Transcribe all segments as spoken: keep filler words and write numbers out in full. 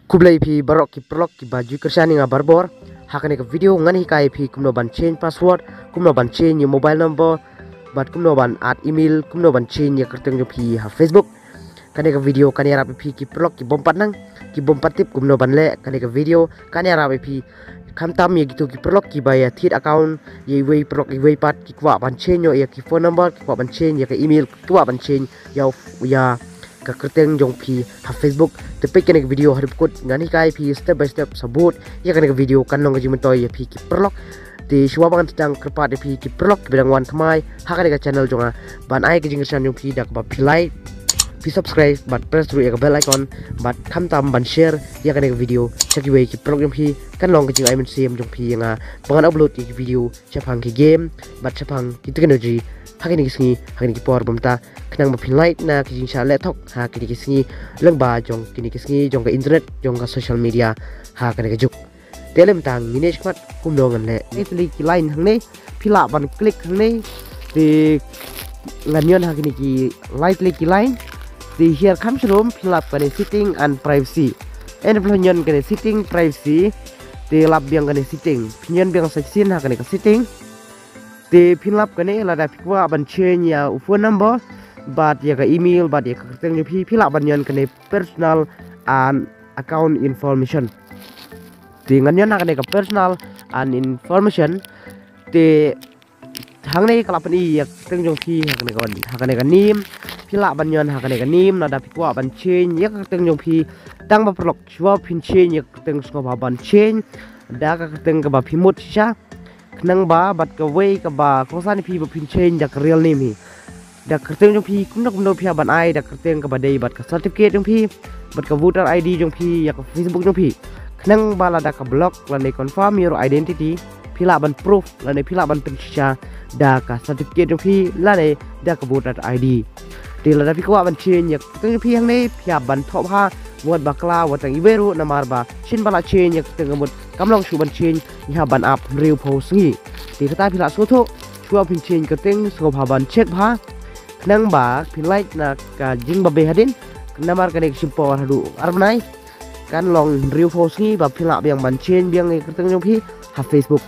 Khublei phi baroh ki paralok kiba ju kyrshan ïa nga barabor. Ha kane ka video ngan hikai phi kumno ban change password, kumno ban change ïa mobile number, bad kumno ban add email, kumno ban change ïa ka kyrteng jong phi ha Facebook. Kane ka video kan ïarap ïa phi ki paralok kibym pat nang, kibym pat tip kumno ban leh. Kane ka video kan ïarap ïa phi khamtam ïa kito ki paralok kiba ïa thied account ïa iwei paralok iwei pat, ki kwah ban change ïa ki phone number, ki kwah ban change ïa ka email, ki kwah ban change ïa u-, ïa ka kyrteng jong phi ha Facebook. Te peit kane ka video haduh kut, ngan hikai phi step by step, sabut ïa kane ka video kan long ka jingmyntoi ïa phi ki paralok. Te shuwa ba ngan sdang, kyrpad ïa phi ki paralok kiba dang wan thymmai ha kane ka channel jong nga ban ai ka jingkyrshan jong phi da kaba phi like, phi subscribe bad press ruh ïa ka bell icon, bad khamtam ban share ïa kane ka video sha kiwei ki paralok jong phi. Kan long ka jingai mynsiem jong phi ïa nga ba ngan upload ïa ki video shaphang ki game bad shaphang ki technology ha kine ki sngi, ha kine ki por ba mynta, khnang ba phin lait na ki jingshah leh thok ha kine ki sngi lyngba jong kine ki sngi jong ka internet, jong ka social media ha kane ka juk. Te lem tang ngin ïa shakmat kumno ngan leh. Lai tylli ki line hangne, phi lah ban click hangne. Te ngan ïon ha kine ki lai tylli ki line. Te hiar kham shrum phin lap kane setting and privacy. Ynda phi ïon kane setting privacy, te lap biang kane setting. Phin ïon biang sa shisien ha kane ka setting. Te phin lap kane, lada phi kwah ban change ïa u phone number bad ïa ka email bad ïa ka kyrteng jong phi, phi lah ban ïon kane personal and account information. Te ngan ïon ha kane ka personal and information. Te hangne ka lah pyni ïa ka kyrteng jong phi ha kane ka, ha kane ka name. Phi lah ban ïon ha kane ka name, lada phi kwah ban change ïa ka kyrteng jong phi. Tang ba paralok, shuwa phin change ïa ka kyrteng, sngewbha ban change da ka kyrteng kaba phi mut shisha, khnang ba bad kawei kaba kongsan ïa phi ba phin change da ka real name hi. Da ka kyrteng jong phi kumno kumno phi hap ban ai da ka kyrteng kaba dei bad ka certificate jong phi, bad ka voter I D jong phi, ïa ka Facebook jong phi. Khnang ba lada ka block lane confirm your identity, phi lah ban proof lane phi lah ban pynshisha da ka certificate jong phi lane da ka voter I D. Te lada phi kwah ban change ïa ka kyrteng jong phi hangne, phi hap ban thoh bha, wat bakla wat tang iwei ruh, namar ba shisien ba la change ïa ka kyrteng ka mut kam long shuh ban change, ngi hap ban ap hynriewphew sngi. Te kata phi lah sngewthuh, shuwa phin change kyrteng sngewbha ban check bha, khnang ba phin lait na ka jingbabe hadien, namar kane ka shim por haduh ar bnai. Kan long hynriewphew sngi ba phin lah biang ban change biang ïa ka kyrteng jong phi ha Facebook.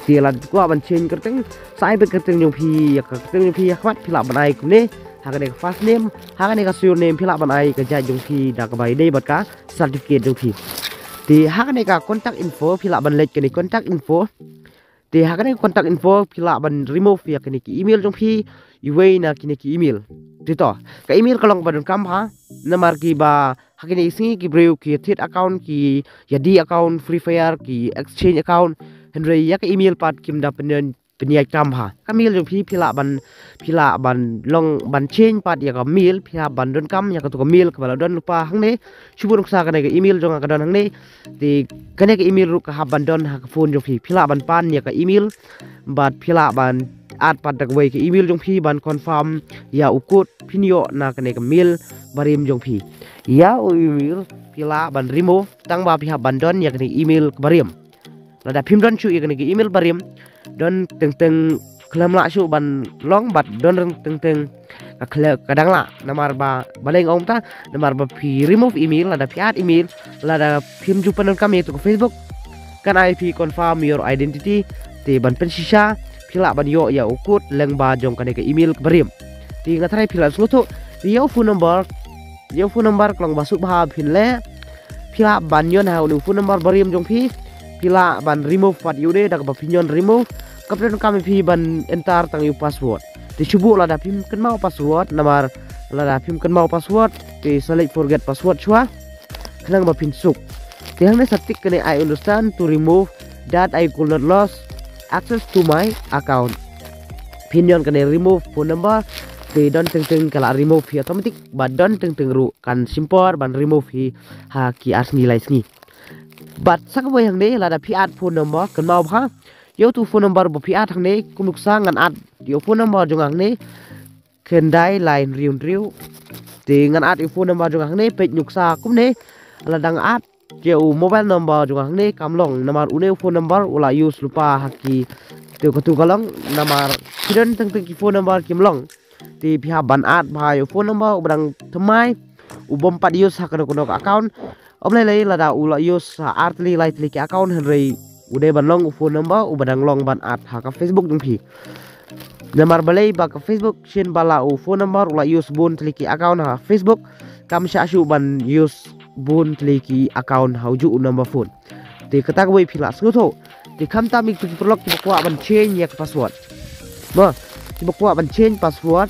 Te lada phi kwah ban change kyrteng, sa ai beit kyrteng jong phi, ïa ka kyrteng jong phi ha khmat, phi lah ban ai kumne, ha kane ka first name, ha kane ka surname, phi lah ban ai ka jait jong phi da kaba ïadei bad ka certificate jong phi. Te ha kane ka contact info, phi lah ban leit kane contact info. Te ha kane ka contact info phi lah ban remove ïa kine ki email jong phi, iwei na kine ki email. Te to, ka email ka long ba donkam bha, namar ki ba ha kine ki sngi ki briew ki thied account, ki ïa die account Free Fire, ki exchange account, hynrei ïa ka email pat kim da pynïaid, pynïaid kam bha. Ka email jong phi phi lah ban, phi lah ban long ban change pat ïa ka email, phi hap ban donkam ïa katu ka email kaba la don lypa hangne. Shu buh nuksa kane ka email jong nga ka don hangne. Te kane ka email ruh ka hap ban don ha ka phone jong phi. Phi lah ban pan ïa ka email bad phi lah ban add pat da kawei ka email jong phi ban confirm ïa u code phin ïoh na kane ka mail barim jong phi. Ïa u email phi lah ban remove, tang ba phi hap ban don ïa kane ka email barim. Lada phim don shuh ïa kane ka email barim, don teng teng khlem lah shuh ban long, bad don teng teng ka khlem, ka dang lah, namar ba balei nga ong kumta, namar ba phi remove email, lada phi add email, lada phim ju pyndonkam ïa katu ka Facebook, kan ai phi confirm your identity. Te ban pynshisha, phi lah ban ïoh ïa u code lyngba jong kane ka email barim. Te nga tharai phi lah sngewthuh. Ïa u phone number, ïa u phone number ka long ba suk bha phin leh. Phi lah ban ïon ha une u phone number barim jong phi. Phi lah ban remove pat ïa u de, da kaba phin ïon remove, ka pyndonkam ïa phi ban enter tang ïa u password. Te shu buh, lada phim kynmaw password, namar lada phim kynmaw password, te select forget password shuwa, khnang ba phin suk. Te hangne sa tick kane "I understand to remove that I could not lose access to my account." Phin ïon kane remove phone number, te don teng teng ka la remove hi automatic, bad don teng teng ruh kan shim por ban remove hi ha ki ar sngi lai sngi. Bad sa kawei hangne, lada phi add phone number, kynmaw bha, ïa utu phone number ba phi add hangne, kum nuksa ngan add ïa u phone number jong nga hangne, khyndai lai hynriew hynriew. Te ngan add ïa u phone number jong nga hangne, peit nuksa kumne, lada nga add ïa u mobile number jong nga hangne kam long, namar une u phone number u la use lypa ha ki, te katu ka long, namar ki don teng teng ki phone number kim long. Te phi hap ban add bha ïa u phone number uba dang thymmai, u bym pat use ha kano kano ka account. Ym lei lei lada u la use ha ar tylli lai tylli ki account hynrei u dei ban long u phone number uba dang long ban add ha ka Facebook jong phi. Namar balei ba ka Facebook shin ba la u phone number u la use bun tylli ki account ha Facebook, kam shah shuh ban use bun tylli ki account ha u juh u number phone. Te kata kawei phi la sngewthuh. Te khamtam ïa ki paralok kiba kwah ban change ïa ka password. Mo, kiba kwah ban change password.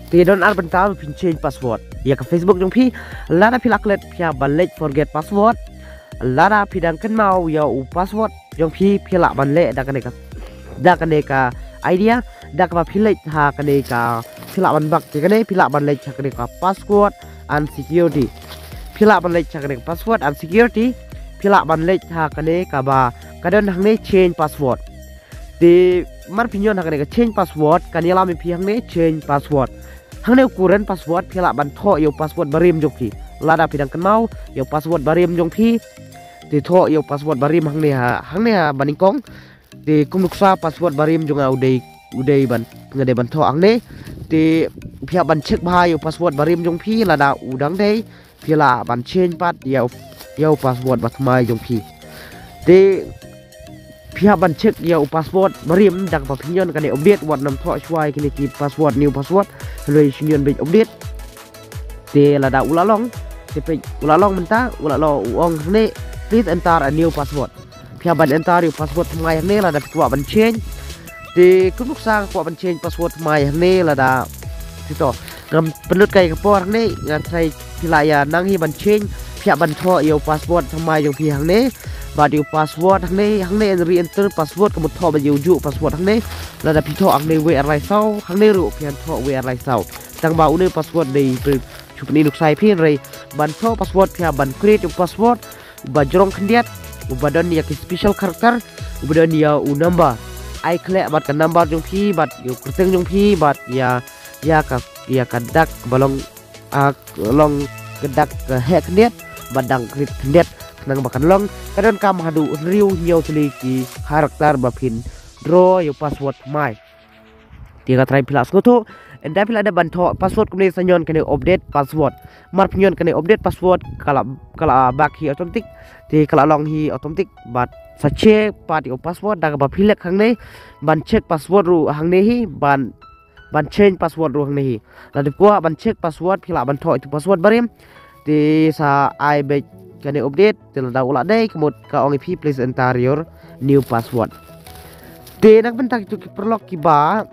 Te don ar bynta ba phin change password ïa ka Facebook jong phi. Lada phi la klet phi hap ban leit forget password. Lada phi dang kynmaw ïa u password jong phi, phi lah ban leh da kane ka, da kane ka idea, da kaba phi leit ha kane ka, phi lah ban bak ïa kane, phi lah ban leit ha kane ka password and security. Phi lah ban leit ha kane ka password and security. Phi lah ban leit ha kane kaba ka don hangne change password. Te mar phin ïoh ha kane ka change password, kan ïalam ïa phi hangne change password. Hangne u current password, phi lah ban thoh ïa u password barim jong phi. Lada phi dang kynmaw ïa u password barim jong phi, te thoh ïa u password barim hangne ha, hangne ha ba nyngkong. Te kum nuksa password barim jong nga u dei, u dei ban, nga dei ban thoh hangne. Te phi hap ban check bha ïa u password barim jong phi, lada u dang dei, phi lah ban change pat ïa u, ïa u password ba thymmai jong phi. Te phi hap ban check ïa u password barim da kaba phin ïoh kane update, wat nym thoh shuwa ïa kine ki password, new password, hynrei shu ïoh beit update. Te lada u la long, te peit u la long mynta, u la long, u ong hangne, "Please enter a new password." Phi hap ban enter ïa u password thymmai hangne lada phi kwah ban change. Te kum nuksa kwah ban change password thymmai hangne lada, te to, ngam pynlut kai ka por hangne, nga tharai phi lah ïa nang hi ban change. Phi hap ban thoh ïa u password thymmai jong phi hangne. Bad ïa u password hangne, hangne, re-enter password, ka mut thoh bad ïa u juh password hangne. Lada phi thoh hangne wei ar lai saw, hangne ruh phin thoh wei ar lai saw. Tang ba une u password dei phi, shu pyni nuksa ïa phi hynrei ban thoh password phi hap ban create u password uba jrong khyndiat, uba don ïa ki special character, uba don ïa u number. Ai khleh bad ka number jong phi, bad ïa u kyrteng jong phi, bad ïa, ïa ka, ïa ka dak ba long, ah, long ka dak ka heh khyndiat, bad dang krit khyndiat, khnang ba kan long ka donkam haduh hynriew hynñiew tylli ki character ba phin draw ïa u password thymmai. Te nga tharai phi lah sngewthuh, ynda phi lah dep ban thoh password kumne sa ïoh kane update password. Mar phi ïoh kane update password ka la, ka la bak hi automatic. Te ka la long hi automatic bad sa check pat ïa u password da kaba phi leh hangne. Ban check password ruh hangne hi, ban, ban change password ruh hangne hi. Lada phi kwah ban check password phi lah ban thoh ïa u password barim. Te sa ai beit kane update, te lada u la dei, ka mut ka ong ïa phi, "Please enter your new password." Te na ka bynta kito ki paralok kiba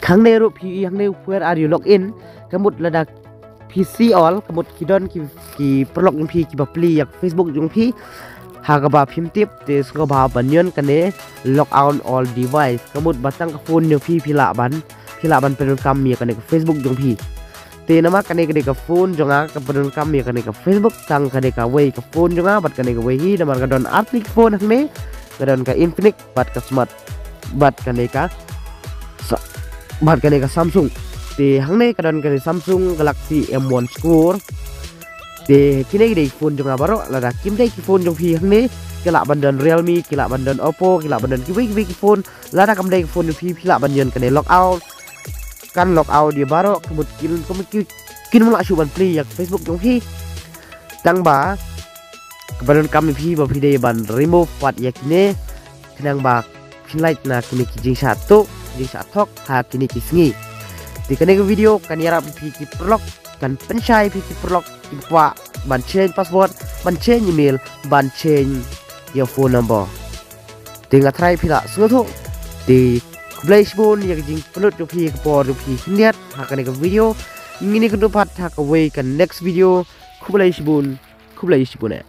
hangne ruh phi, hangne, "Where are you logged in?" Ka mut lada phi see all, ka mut ki don ki, ki paralok jong phi kiba plie ïa ka Facebook jong phi. Ha kaba phim tip, te sngewbha ban ïoh kane log out all device. Ka mut ba tang ka phone jong phi phi lah ban, phi lah ban pyndonkam ïa kane ka Facebook jong phi. Te namar kane ka dei ka phone jong nga, ka pyndonkam ïa kane ka Facebook, tang ka dei kawei ka phone jong nga bad kane kawei hi, namar ka don ar tylli ki phone hangne, ka don ka Infinix bad ka Smart, bad kane ka sa-, bad kane ka Samsung. Te hangne ka don kane Samsung Galaxy M one Score. Te kine ki dei ki phone jong nga baroh, lada kim dei ki phone jong phi hangne, ki lah ban don Realme, ki lah ban don Oppo, ki lah ban don kiwei kiwei ki phone. Lada kam dei ka phone jong phi, phi lah ban ïoh kane log out. Kan log out ïa baroh, ka mut kin, ka mut ki, kin ym lah shuh ban plie ïa ka Facebook jong phi. Tang ba kaba donkam ïa phi ba phi dei ban remove pat ïa kine, khnang ba phin lait na kine ki jingshah tuh, jingshah thok ha kine ki sngi. Te kane ka video kan ïarap ïa phi ki paralok, kan pynshai ïa phi ki paralok kiba kwah ban change password, ban change email, ban change ïa u phone number. Te nga tharai phi lah sngewthuh. Te khublei shibun ïa ka jingpynlut jong phi, ka por jong phi khyndiat ha kane ka video. Ngin ïakynduh pat ha kawei ka next video. Khublei shibun, khublei shibun eh.